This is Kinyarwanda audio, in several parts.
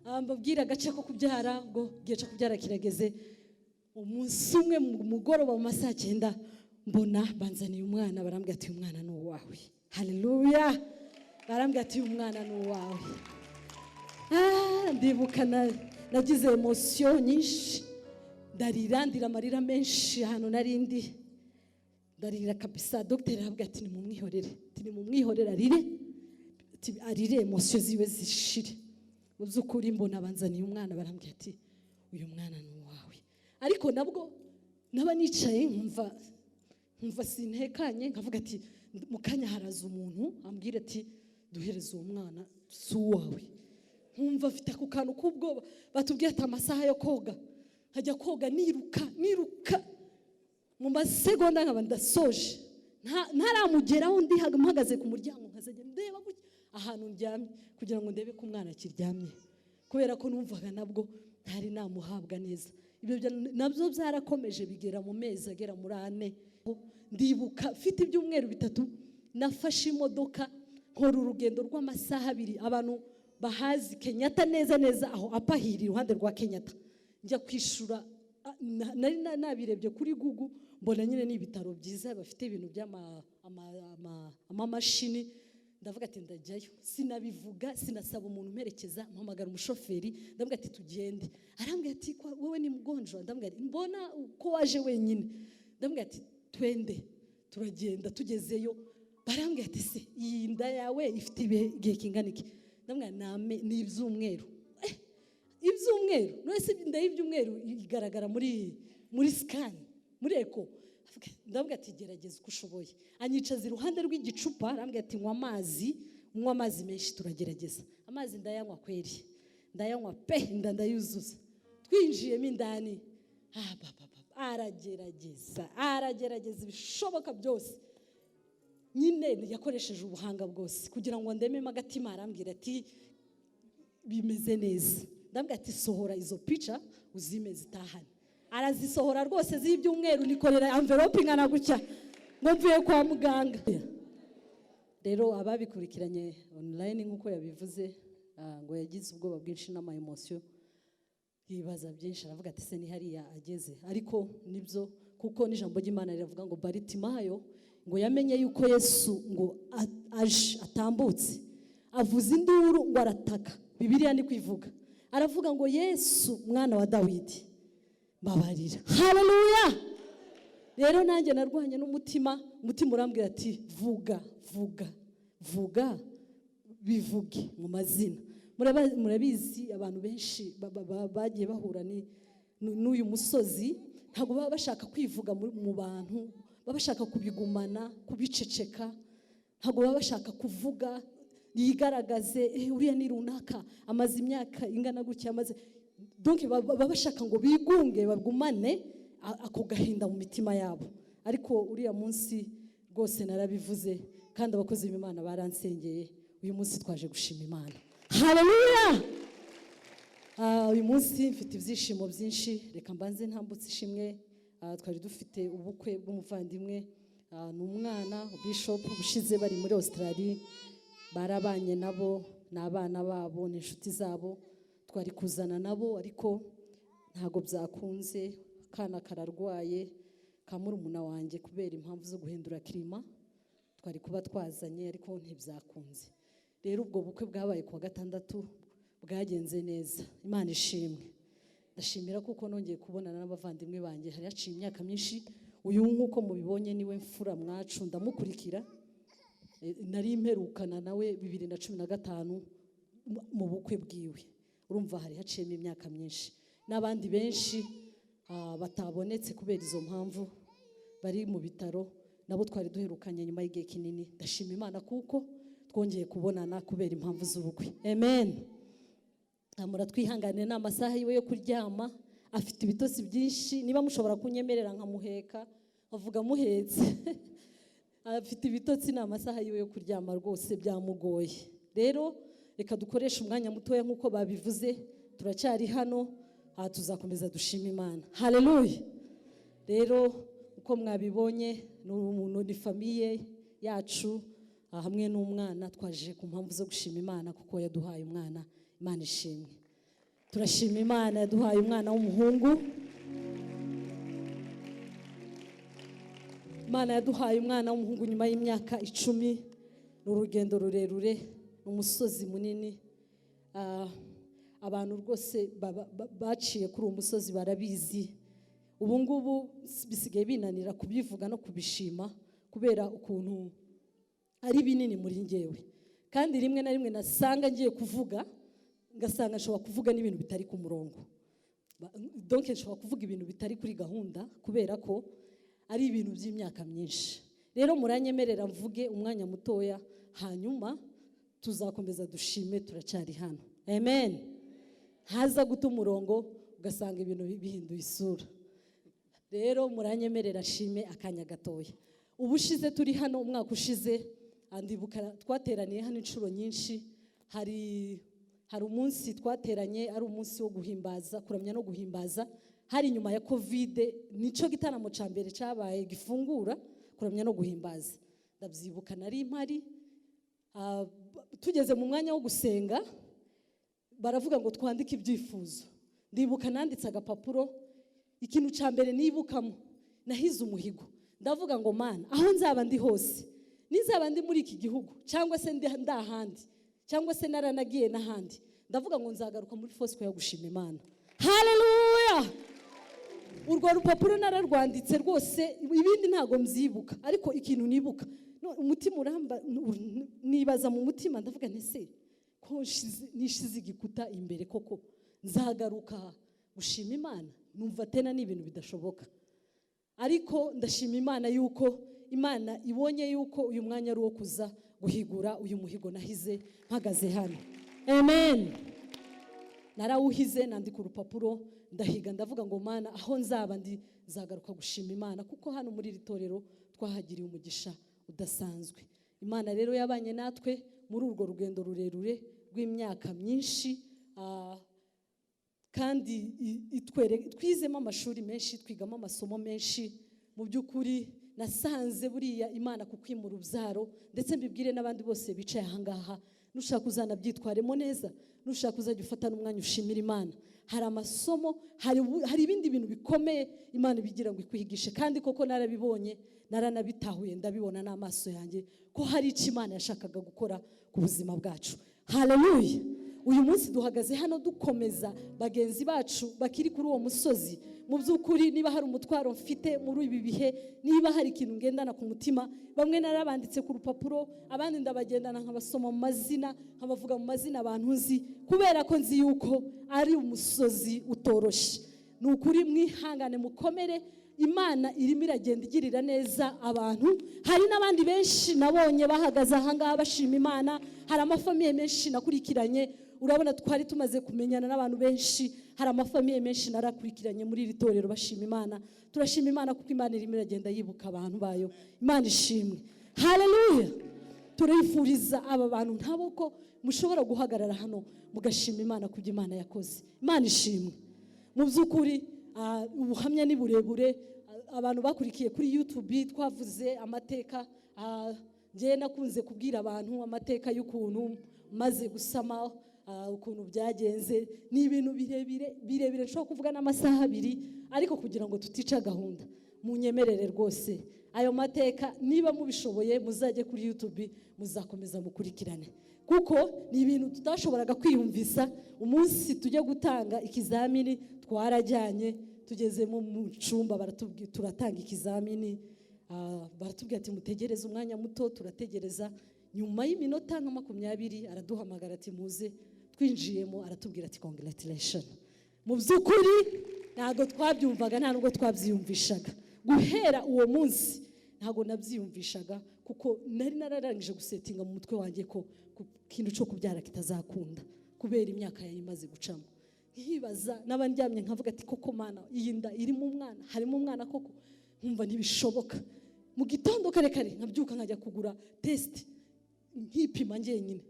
Mbabwire agace ko kubyara. Ubwo igihe cyo kubyara kirageze, umunsi umwe mu mugoroba mu masaha 9, mbona banzaniye umwana, barambwira ati: "Uyu mwana ni uwawe." Haleluya! Barambwira ati: "Uyu mwana ni uwawe." Ndibuka nagize émotion nyinshi, ndarira, ndira amarira menshi ahantu nari ndi, ndarira kabisa. Dogiteri arabwira ati: "Nimumwihorere," ati: "Nimumwihorere arire," ati: "Arire, émotion ziwe zishire." Mu by'ukuri mbona banzaniye umwana, barambwira ati: "Uyu mwana ni uwawe." Ariko nabwo naba nicaye nkumva sintekanye, nkavuga ati: "Mu kanya haraza umuntu ambwira ati: 'Duhereze uwo mwana, si uwawe.'" Nkumva afite ako kantu k'ubwoba. Batubwiye ati amasaha yo koga, nkajya koga niruka niruka, mu masegonda nkaba ndasoje, ntaramugeraho, ndi mpagaze ku muryango, nkazajya ndeba gutya ahantu ndyamye kugira ngo ndebe ko umwana akiryamye, kubera ko numvaga nabwo ntari namuhabwa neza. Ibyo nabyo byarakomeje bigera mu mezi agera muri 4. Ndibuka mfite ibyumweru 3, nafashe imodoka nkora urugendo rw'amasaha 2. Abantu bahazi Kenyatta neza neza, aho apahiri iruhande rwa Kenyatta, njya kwishura. Nari nabirebye kuri Google, mbona nyine ni ibitaro byiza bafite ibintu by'amamashini. Ndavuga ati: "Ndajyayo." Sinabivuga, sinasaba umuntu umperekeza, mpamagara umushoferi, ndavuga ati: "Tugende." Arambwira ati: "Wewe ni mgonjwa?" Ndamubwira ati: "Mbona ko waje wenyine?" Ndamubwira ati: "Twende." Turagenda, tugezeyo barambwira ati: "Se iyi nda yawe ifite igihe kingana iki?" Ndamubwira: "Ni ibyumweru." "Ibyumweru? None se inda y'ibyumweru igaragara muri scan, muri echo?" Ndavuga ati: "Gerageza uko ushoboye." Anyicaza iruhande rw'igicupa, arambwira ati: "Nywa amazi, unywa amazi menshi, turagerageza." Amazi ndayanywa kweri, ndayanywa pe, inda ndayuzuza. Twinjiyemo indani, ba, ba, ba, aragerageza, aragerageza ibishoboka byose nyine, yakoresheje ubuhanga bwose kugira ngo ndememo agatima. Arambwira ati: "Bimeze neza." Ndambwira ati: "Sohora izo pica uzime zitahane." Arazisohora rwose z'ibyumweru, nikorera envelope ingana gutya ngo mvuye kwa muganga. Rero ababikurikiranye online, nk'uko yabivuze, ngo yagize ubwoba bwinshi n'ama émotion, yibaza byinshi, aravuga ati: "Se ni hariya ageze?" Ariko nibyo, kuko n'ijambo ry'Imana riravuga ngo Baritimayo ngo yamenye yuko Yesu ngo aje atambutse, avuza induru ngo arataka. Bibiliya ni kwivuga, aravuga ngo: "Yesu mwana wa Dawidi, mbabarira." Haleluya! Rero nanjye narwanye n'umutima, umutima urambwira ati: "Vuga, vuga, vuga, bivuge mu mazina." Murabizi, abantu benshi bagiye bahura n'uyu musozi, ntabwo baba bashaka kwivuga mu bantu, baba bashaka kubigumana, kubiceceka. Ntabwo baba bashaka kuvuga yigaragaze: "Uriya ni runaka, amaze imyaka ingana gutya, amaze." Donc baba bashaka ngo bigunge, bagumane ako gahinda mu mitima yabo. Ariko uriya munsi rwose narabivuze, kandi abakozi b'Imana baransengeye. Uyu munsi twaje gushima Imana. Haleluya! Uyu munsi mfite ibyishimo byinshi. Reka mbanze ntambutse ishimwe. Twari dufite ubukwe bw'umuvandimwe. Ni umwana bishop ubushize bari muri Australia, barabanye nabo, ni abana babo, ni inshuti zabo. Twari kuzana nabo ariko ntabwo byakunze, akana kararwaye ka murumuna wanjye, kubera impamvu zo guhindura climat. Twari kuba twazanye ariko ntibyakunze. Rero ubwo bukwe bwabaye ku wa gatandatu, bwagenze neza, Imana ishimwe. Ndashimira kuko nongeye kubonana n'abavandimwe banjye, hari haciye imyaka myinshi. Uyu nk'uko mubibonye niwe mfura mwacu, ndamukurikira. Nari mperukana nawe 2015 mu bukwe bwiwe. Urumva hari haciyemo imyaka myinshi. N'abandi benshi batabonetse kubera izo mpamvu, bari mu bitaro, nabo twari duherukanye nyuma y'igihe kinini. Ndashima Imana kuko twongeye kubonana kubera impamvu z'ubukwe. Amen. Muratwihanganire, ni amasaha yiwe yo kuryama, afite ibitotsi byinshi. Niba mushobora kunyemerera nkamuheka, avuga muhetse, afite ibitotsi, ni amasaha yiwe yo kuryama rwose, byamugoye. Rero reka dukoreshe umwanya mutoya nk'uko babivuze, turacyari hano aha, tuzakomeza dushima Imana. Haleluya! Rero uko mwabibonye, ni umuntu, ni famille yacu, hamwe n'umwana. Twaje ku mpamvu zo gushima Imana kuko yaduhaye umwana. Imana ishimwe. Turashima Imana yaduhaye umwana w'umuhungu. Imana yaduhaye umwana w'umuhungu nyuma y'imyaka 10. Ni urugendo rurerure, ni umusozi munini. Abantu rwose baciye kuri uwo musozi barabizi. Ubu ngubu bisigaye binanira kubivuga no kubishima kubera ukuntu ari binini muri njyewe, kandi rimwe na rimwe nasanga ngiye kuvuga ngasanga nshobora kuvuga n'ibintu bitari ku murongo. Donc nshobora kuvuga ibintu bitari kuri gahunda kubera ko ari ibintu by'imyaka myinshi. Rero muranyemerera mvuge umwanya mutoya, hanyuma tuzakomeza dushime, turacyari hano. Amen. Haza guta umurongo ugasanga ibintu bihinduye isura. Rero muranyemerera nshime akanya gatoya. Ubushize turi hano, umwaka ushize, andibuka twateraniye hano inshuro nyinshi. Hari umunsi twateranye ari umunsi wo guhimbaza, kuramya no guhimbaza, hari nyuma ya Covid, nico gitaramo ca mbere cyabaye gifungura kuramya no guhimbaza. Ndabyibuka nari mpari. Tugeze mu mwanya wo gusenga baravuga ngo twandike ibyifuzo. Ndibuka nanditse agapapuro, ikintu ca mbere nibukamo nahize umuhigo, ndavuga ngo Mana, aho nzaba ndi hose, nizaba ndi muri iki gihugu cyangwa se ndi ndahandi cyangwa se naranagiye n'ahandi, ndavuga ngo nzagaruka muri Foursquare gushima Imana. Haleluya! Urwo rupapuro nararwanditse rwose, ibindi ntago mbyibuka, ariko ikintu nibuka, umutima uramba, nibaza mu mutima ndavuga nti se ko nishize igikuta imbere koko nzagaruka gushima Imana? Numva tena ni ibintu bidashoboka, ariko ndashima Imana yuko Imana ibonye yuko uyu mwanya ari uwo kuza guhigura uyu muhigo nahize mpagaze hano. Amen. Narawuhize, nandika urupapuro, ndahiga, ndavuga ngo Mana, aho nzaba ndi nzagaruka gushima Imana, kuko hano muri iri torero twahagiriye umugisha udasanzwe. Imana rero yabanye natwe muri urwo rugendo rurerure rw'imyaka myinshi, kandi twizemo amashuri menshi, twigamo amasomo menshi. Mu by'ukuri nasanze buriya Imana kukwimura urubyaro, ndetse mbibwire n'abandi bose bicaye aha ngaha, nushaka uzanabyitwaremo neza, nushaka uzajya ufata n'umwanya ushimira Imana. Hari amasomo, hari ibindi bintu bikomeye Imana ibigira ngo ikwigishe, kandi koko narabibonye, naranabitahuye, ndabibona n'amaso yanjye ko hari icyo Imana yashakaga gukora ku buzima bwacu. Haleluya! Uyu munsi duhagaze hano dukomeza bagenzi bacu bakiri kuri uwo musozi. Mu by'ukuri niba hari umutwaro mfite muri ibi bihe, niba hari ikintu ngendana ku mutima, bamwe narabanditse ku rupapuro, abandi ndabagendana nkabasoma mu mazina, nkabavuga mu mazina abantu nzi, kubera ko nzi yuko ari umusozi utoroshe. Ni ukuri mwihangane, mukomere, Imana irimo iragenda igirira neza abantu. Hari n'abandi benshi nabonye bahagaze aha ngaha bashima Imana, hari amafamiye menshi nakurikiranye. Urabona twari tumaze kumenyana n'abantu benshi, hari amafamiye menshi narakurikiranye muri iri torero bashima Imana. Turashima Imana kuko Imana irimo iragenda yibuka abantu bayo. Imana ishimwe. Haleluya! Turifuriza aba bantu ntabo ko mushobora guhagarara hano mugashima Imana kubyo Imana yakoze. Imana ishimwe. Mu by'ukuri, ubuhamya ni burebure. Abantu bakurikiye kuri YouTube twavuze amateka. Njyewe nakunze kubwira abantu amateka y'ukuntu maze gusama, ukuntu byagenze. Ni ibintu birebire birebire nshobora kuvuga n'amasaha 2, ariko kugira ngo tutica gahunda munyemerere rwose ayo mateka, niba mubishoboye muzajye kuri YouTube muzakomeza mukurikirane, kuko ni ibintu tutashoboraga kwiyumvisa. Umunsi tujya gutanga ikizamini twarajyanye, tugeze mu cyumba turatanga ikizamini, baratubwira ati mutegereze umwanya muto. Turategereza, nyuma y'iminota nka 20 araduhamagara ati muze. Twinjiyemo aratubwira ati congratulation. Mu by'ukuri ntabwo twabyumvaga, nta nubwo twabyiyumvishaga. Guhera uwo munsi ntabwo nabyiyumvishaga, kuko nari nararangije gusetinga mu mutwe wanjye ko ikintu cyo kubyara kitazakunda kubera imyaka yari imaze gucamo. Nkibaza n'abandyamye nkavuga ati koko Mana, iyi nda irimo umwana, harimo umwana koko? Nkumva ntibishoboka. Mu gitondo kare kare nkabyuka nkajya kugura test, nkipima njyenyine,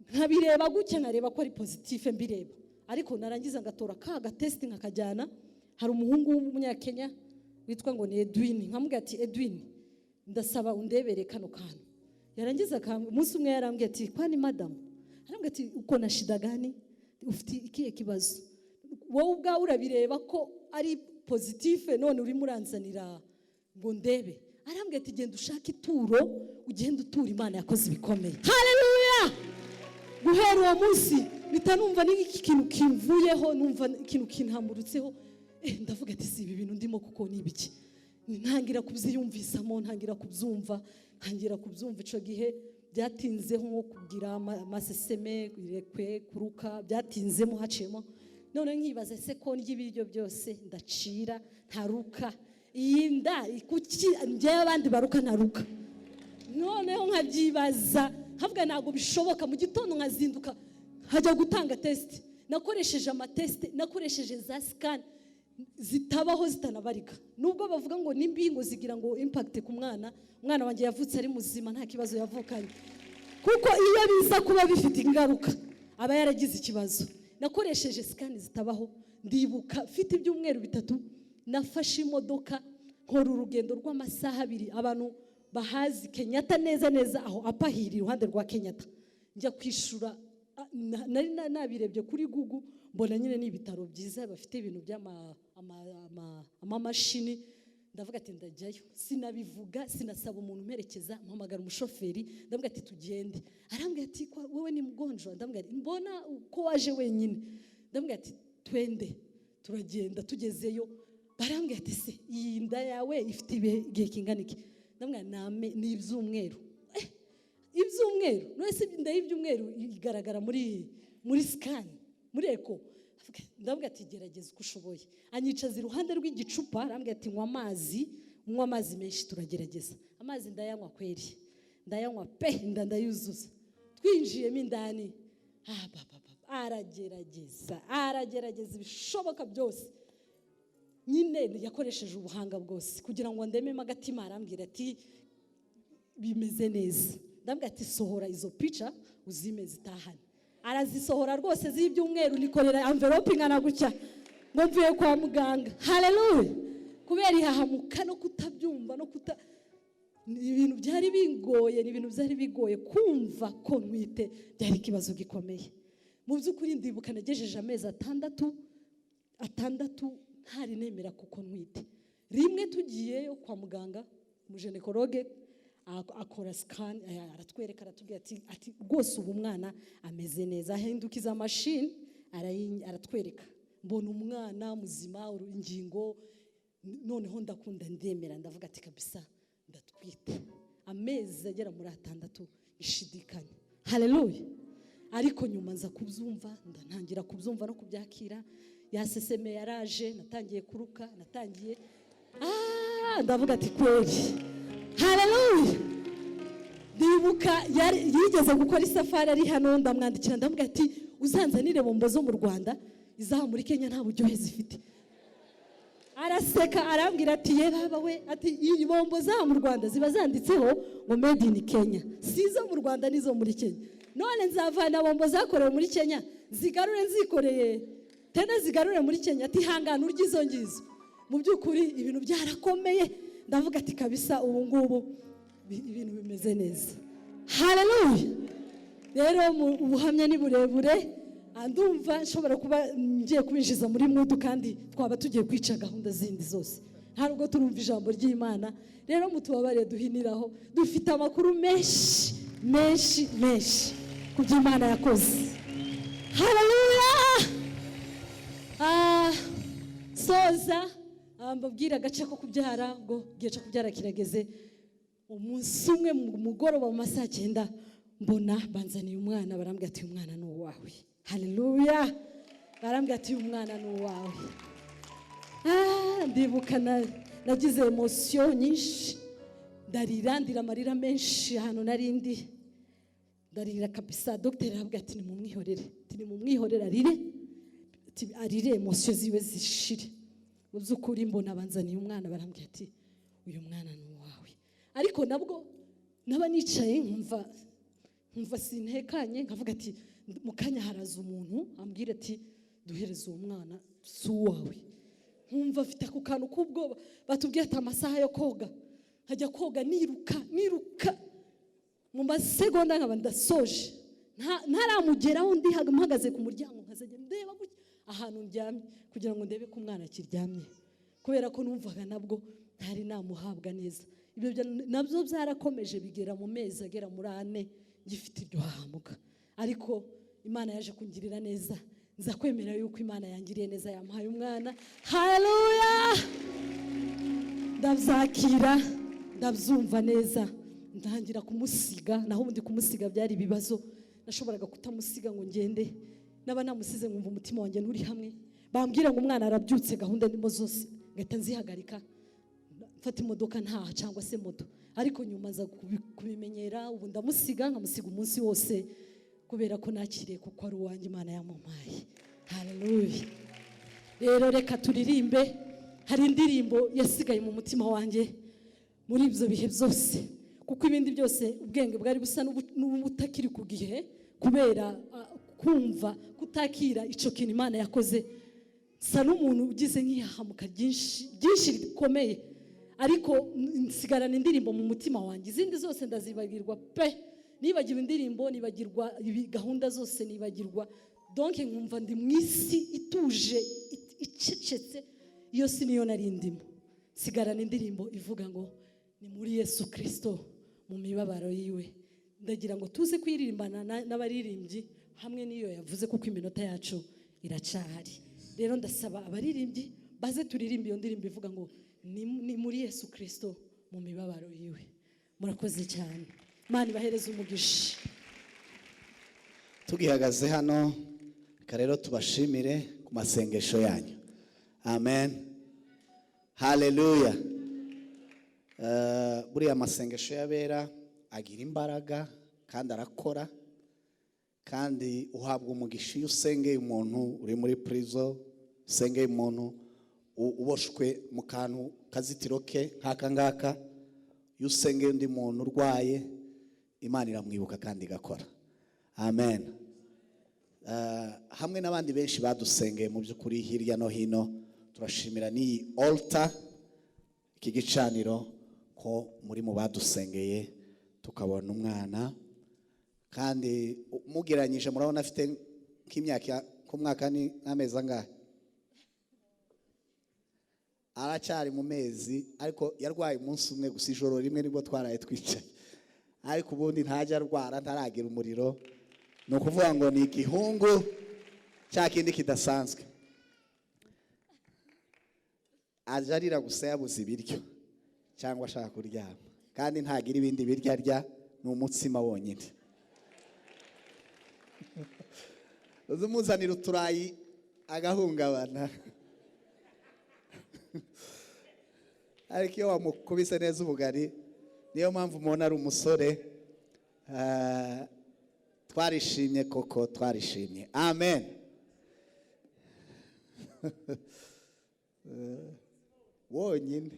nkabireba gutya, nkareba ko ari positif mbireba, ariko narangiza ngatora ka gatest nkakajyana. Hari umuhungu w'umunyakenya witwa ngo ni Edwin, nkamubwira ati Edwin, ndasaba undebere kano kantu. Yarangiza umunsi umwe yarambwiye ati kwani madamu, arambwira ati uko na shida gani, ufite ikihe kibazo? Wowe ubwawe urabireba ko ari positif, none urimo uranzanira ngo ndebe." Arambwira ati: "Genda ushake ituro, ugende utura, Imana yakoze ibikomeye." Haleluya! Guhera uwo munsi mpita numva n'iki kintu kimvuyeho, numva ikintu kintamurutseho. Ndavuga ati: "Si ibi bintu ndimo kuko ni ibiki?" Ntangira kubyiyumvisamo, ntangira kubyumva, ntangira kubyumva. Icyo gihe byatinzeho nko kugira amaseseme, irekwe, kuruka, byatinzemo, haciyemo. None nkibaza: ese ko ndya ibiryo byose, ndacira, ntaruka, iyi nda kuki njyewe abandi baruka ntaruka? Noneho nkabyibaza, nkavuga: "Ntabwo bishoboka." Mu gitondo nkazinduka nkajya gutanga test. Nakoresheje ama test, nakoresheje za scan zitabaho, zitanabarika, nubwo bavuga ngo n'imbingo zigira ngo impact ku mwana. Umwana wanjye yavutse ari muzima, nta kibazo yavukanye, kuko iyo biza kuba bifite ingaruka aba yaragize ikibazo. Nakoresheje scan zitabaho. Ndibuka mfite ibyumweru 3, nafashe imodoka nkora urugendo rw'amasaha 2, abantu bahazi Kenyatta neza neza, aho apahira iruhande rwa Kenyatta, njya kwishura. Nari nabirebye kuri Google, mbona nyine ni ibitaro byiza, bafite ibintu by'amamashini. Ndavuga ati: "Ndajyayo." Sinabivuga, sinasaba umuntu umperekeza, mpamagara umushoferi, ndavuga ati: "Tugende." Arambwira ati: "Wowe ni mgonjwa?" Ndamubwira ati: "Mbona ko waje wenyine?" Ndamubwira ati: "Twende." Turagenda. Tugezeyo barambwira ati: "Se iyi nda yawe ifite igihe kingana iki?" Ndamubwira: "Ni ibyumweru." "Ibyumweru? None se inda y'ibyumweru igaragara muri scan, muri echo?" Ndavuga ati: "Gerageza uko ushoboye." Anyicaza iruhande rw'igicupa, arambwira ati: "Nywa amazi, unywa amazi menshi, turagerageza." Amazi ndayanywa kweri, ndayanywa pe, inda ndayuzuza. Twinjiyemo indani, ah, ba, ba, ba, aragerageza, aragerageza ibishoboka byose nyine, yakoresheje ubuhanga bwose kugira ngo ndememo agatima. Arambwira ati: "Bimeze neza." Ndabwira ati: "Sohora izo pica uzime zitahane." Arazisohora rwose z'ibyumweru, nikorera enveloppe ingana gutya ngo mvuye kwa muganga. Haleluya! Kubera ihahamuka no kutabyumva no kuta, ni ibintu byari bingoye, ni ibintu byari bigoye kumva ko ntwite, byari ikibazo gikomeye mu by'ukuri. Ndibuka nagejeje amezi 6 ntari nemera kuko ntwite. Rimwe tugiyeyo kwa muganga, umu gynécologue akora scan, aratwereka, aratubwira ati: "Rwose ubu umwana ameze neza." Ahindukiza mashini, aratwereka, mbona umwana muzima, ingingo. Noneho ndakunda, ndemera, ndavuga ati: "Kabisa ndatwite." Amezi agera muri 6 ishidikanya. Haleluya! Ariko nyuma nza kubyumva, ndantangira kubyumva no kubyakira. Yaseseme yaraje, natangiye kuruka, natangiye, ndavuga ati: "Kweri, haleluya." Ndibuka yigeze gukora isafari ari hano, ndamwandikira, ndamubwira ati: "Uzanzanire bombo zo mu Rwanda, izaha muri Kenya nta buryohe zifite." Araseka, arambwira ati: "Ye baba we," ati: "Iyi bombo zaha mu Rwanda ziba zanditseho ngo 'Made in Kenya', si izo mu Rwanda n'izo muri Kenya. None nzavana bombo zakorewe muri Kenya zigarure nzikoreye tena zigarure muri Kenya?" Ati: "Hangana urya izo ngizo." Mu by'ukuri ibintu byarakomeye, ndavuga ati: "Kabisa ubu ngubu ibintu bimeze neza." Haleluya! Rero ubuhamya ni burebure. Ndumva nshobora kuba ngiye kubinjiza muri mood, kandi twaba tugiye kwica gahunda zindi zose, ntabwo turumva ijambo ry'Imana. Rero mutubabare duhiniraho, dufite amakuru menshi menshi menshi ku byo Imana yakoze. Haleluya! Soza, mbabwire agace ko kubyara. Ubwo igihe cyo kubyara kirageze, umunsi umwe mu mugoroba mu masaha 9, mbona banzaniye umwana, barambwira ati: "Uyu mwana ni uwawe." Haleluya! Barambwira ati: "Uyu mwana ni uwawe." Ndibuka nagize émotion nyinshi, ndarira, ndira amarira menshi ahantu nari ndi, ndarira kabisa. Dogiteri arabwira ati: "Nimumwihorere," ati: "Nimumwihorere arire," ati: "Arire, émotion ziwe zishire." Mu by'ukuri mbona banzaniye umwana, barambwira ati: "Uyu mwana ni uwawe." Ariko nabwo naba nicaye nkumva sintekanye, nkavuga ati: "Mu kanya haraza umuntu ambwira ati: 'Duhereze uwo mwana, si uwawe.'" Nkumva afite ako kantu k'ubwoba. Batubwiye ati: "Amasaha yo koga." Nkajya koga niruka niruka, mu masegonda nkaba ndasoje, ntaramugeraho, ndi mpagaze ku muryango, nkazajya ndeba gutya. ahantu ndyamye kugira ngo ndebe ko umwana akiryamye, kubera ko numvaga nabwo ntari namuhabwa neza. Ibyo nabyo byarakomeje bigera mu mezi agera muri 4 ngifite iryo hahamuka. Ariko Imana yaje kungirira neza, nza kwemera yuko Imana yangiriye neza, yamuhaye umwana. Haleluya! Ndabyakira, ndabyumva neza, ntangira kumusiga. Naho ubundi kumusiga byari ibibazo, nashoboraga kutamusiga ngo ngende, naba namusize nkumva umutima wanjye nturi hamwe. Bambwira ngo umwana arabyutse, gahunda ndimo zose ngahita nzihagarika, mfata imodoka ntaha cyangwa se moto. Ariko nyuma nza kubimenyera, ubu ndamusiga nkamusiga umunsi wose, kubera ko nakiriye kuko ari uwanjye, Imana yamumpaye. Haleluya! Rero reka turirimbe. Hari indirimbo yasigaye mu mutima wanjye muri ibyo bihe byose, kuko ibindi byose ubwenge bwari busa n'ubutakiri ku gihe, kubera kumva kutakira icyo kintu Imana yakoze. Nsa n'umuntu ugize nk'ihahamuka ryinshi ryinshi rikomeye, ariko nsigarana indirimbo mu mutima wanjye. Izindi zose ndazibagirwa pe, nibagiwe indirimbo, nibagirwa gahunda zose, nibagirwa donc nkumva ndi mu isi ituje, icecetse. Iyo si niyo nari ndimo. Nsigarana indirimbo ivuga ngo ni muri Yesu Kirisito mu mibabaro yiwe. Ndagira ngo tuze kuyiririmbana n'abaririmbyi hamwe n'iyo yavuze, kuko iminota yacu iracahari. Rero ndasaba abaririmbyi baze turirimbe iyo ndirimbo ivuga ngo ni muri Yesu Kirisito mu mibabaro yiwe. Murakoze cyane, Imana ibahereze umugisha. Tugihagaze hano, reka rero tubashimire ku masengesho yanyu. Amen, haleluya. Buriya amasengesho y'abera agira imbaraga kandi arakora, kandi uhabwa umugisha iyo usengeye umuntu uri muri prison, usengeye umuntu uboshwe mu kantu kazitiro ke nk'aka ngaka. Iyo usengeye undi muntu urwaye, Imana iramwibuka kandi igakora. Amen. Hamwe n'abandi benshi badusengeye mu by'ukuri hirya no hino, turashimira n'iyi altar, iki gicaniro, ko muri mu badusengeye tukabona umwana. Kandi mugereranyije murabona afite nk'imyaka k'umwaka n'amezi angahe? Aracyari mu mezi, ariko yarwaye umunsi umwe gusa, ijoro rimwe nibwo twaraye twicaye, ariko ubundi ntajya arwara, ntaragira umuriro. Ni ukuvuga ngo ni igihungu cya kindi kidasanzwe. Aje arira gusa yabuze ibiryo cyangwa ashaka kuryama, kandi ntagira ibindi biryo arya, ni umutsima wonyine. Uzi umuzanira uturayi agahungabana, ariko iyo wamukubise neza ubugari, niyo mpamvu mubona ari umusore. Twarishimye koko, twarishimye. Amen. Wonyine.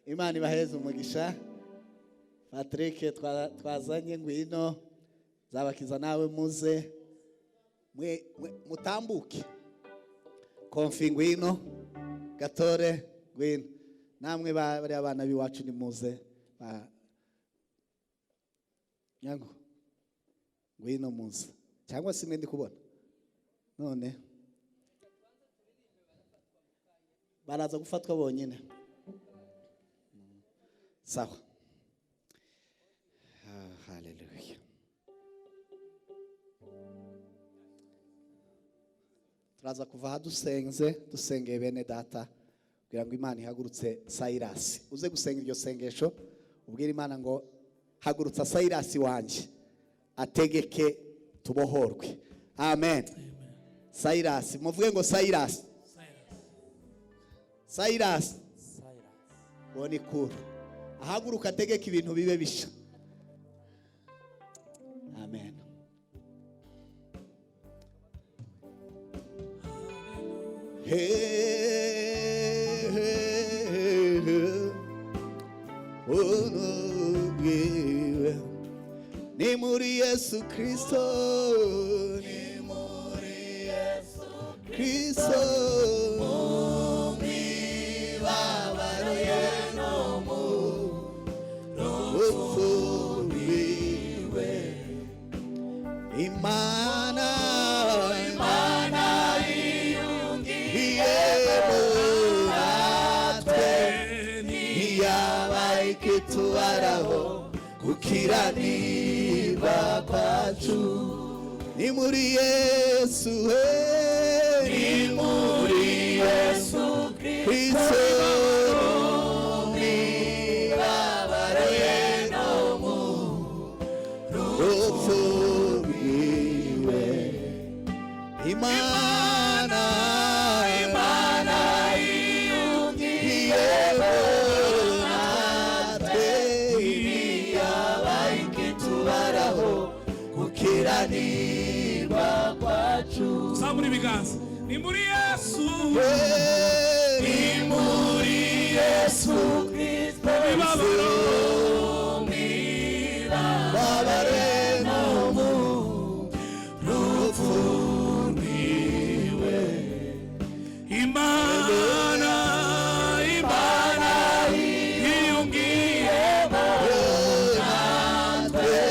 Imana ibaheze umugisha. Patrick twazanye, ngwino zabakiza nawe, muze mutambuke. Konfi ngwino, Gatore ngwino, namwe bariya bana b'iwacu nimuze. Nyango ngwino muze, cyangwa se mwe ndi kubona none baraza gufatwa bonyine. Sawa. Haleluya. Turaza kuva aha dusenze, dusengeye bene data kugira ngo Imana ihagurutse Sayirasi. Uze gusenga iryo sengesho, ubwire Imana ngo hagurutsa Sayirasi wanjye ategeke tubohorwe. Amen. Sayirasi, muvuge ngo Sayirasi. Sayirasi. Uwo ni kuru. Ahaguruka ategeke ibintu bibe bisha. Amen. Hey, hey, hey. Ni muri Yesu Kristo, ni muri Yesu Kristo, mu mibabaro ye no mu rupfu rwiwe, Imana, Imana iyungiyemo natwe, ntiyaba ikitubaraho gukiranirwa kwacu. Ni muri Yesu we, ni muri Yesu Kristo, mibabaro ye no mu rupfu rwiwe. Imana, Imana iyungiyemo natwe, ntiyaba ikitubaraho gukiranirwa kwacu. Zamura ibiganza. Ni muri Yesu. Ni muri Yesu Kristo, imibabaro, babare no mu rupfu rwiwe. Imana, Imana iyungiyemo natwe,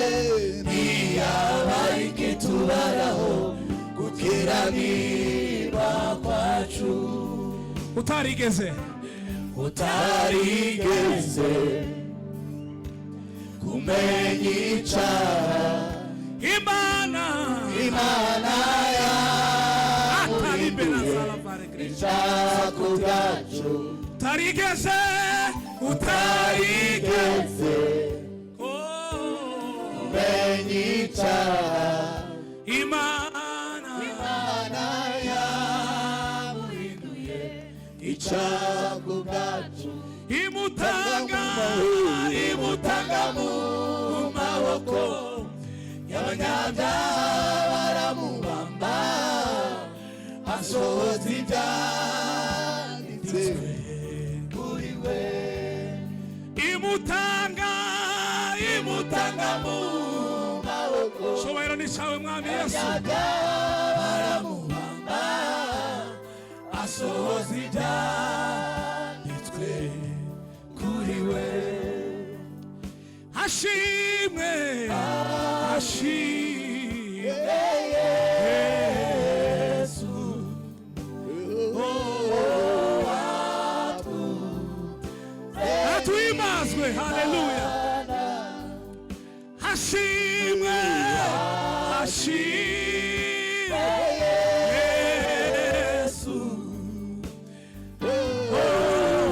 ntiyaba ikitubaraho gukiranirwa kwacu. Utarigeze, Utarigeze kumenya icyaha, Imana, Imana ataribera icyaha ku bwacu. Utarigeze, utarigeze, utarigeze oh, kumenya icyaha, Imana, Imana yamuhinduye icyaha ku bwacu. Imutanga, imutanga mu maboko y'abanyabyaha, baramubamba, asohoza ibyanditswe kuri we. Imutanga, imutanga mu maboko Cyubahiro ni cyawe, Mwami Yesu. y'abanyabyaha, baramubamba, asohoza ibyanditswe kuri we. Hashimwe, hashimwe Yesu. Oh, atuhimbazwe. Haleluya! Hashimwe, hashimwe Yesu. Oh,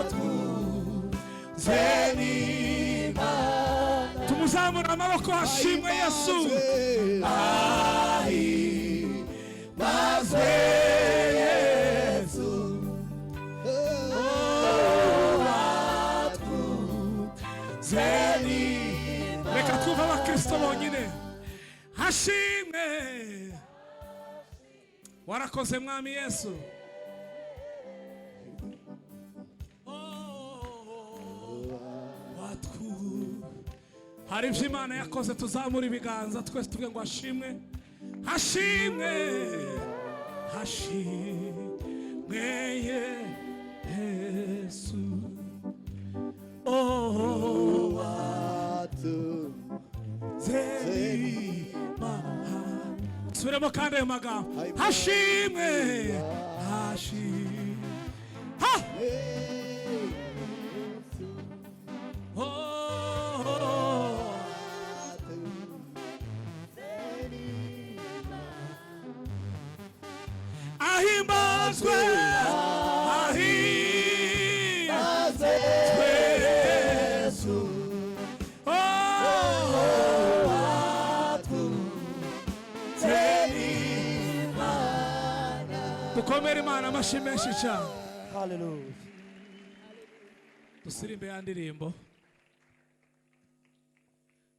atunze n'Imana. Tumuzamura amaboko. Hashimwe Yesu. Ahimbazwe Yesu. Atunze n'Imana. Reka twumve abakristo bonyine. Hashimwe, warakoze, Mwami Yesu. Oh, hari ibyo Imana yakoze. Tuzamura ibiganza twese, tuvuge ngo hashimwe, hashimwe, hashimwe Yesu. Oh, subiremo kandi ayo magambo. Hashimwe, hashimwe, ha. Oh, ahimbazwe, ahimbazwe Yesu. Oh, Atunze n'Imana. Dukomere Imana amashyi menshi cyane. Hallelujah. Dusirimbe ya ndirimbo.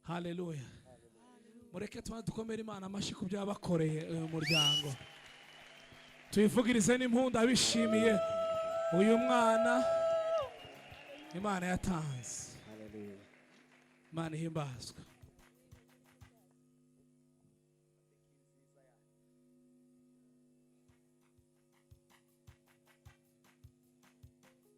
Haleluya! Mureke tuba dukomere Imana amashyi ku byo yabakoreye uyu muryango, tuyivugirize n'impundu abishimiye uyu mwana Imana yatanze. Imana ihimbazwe.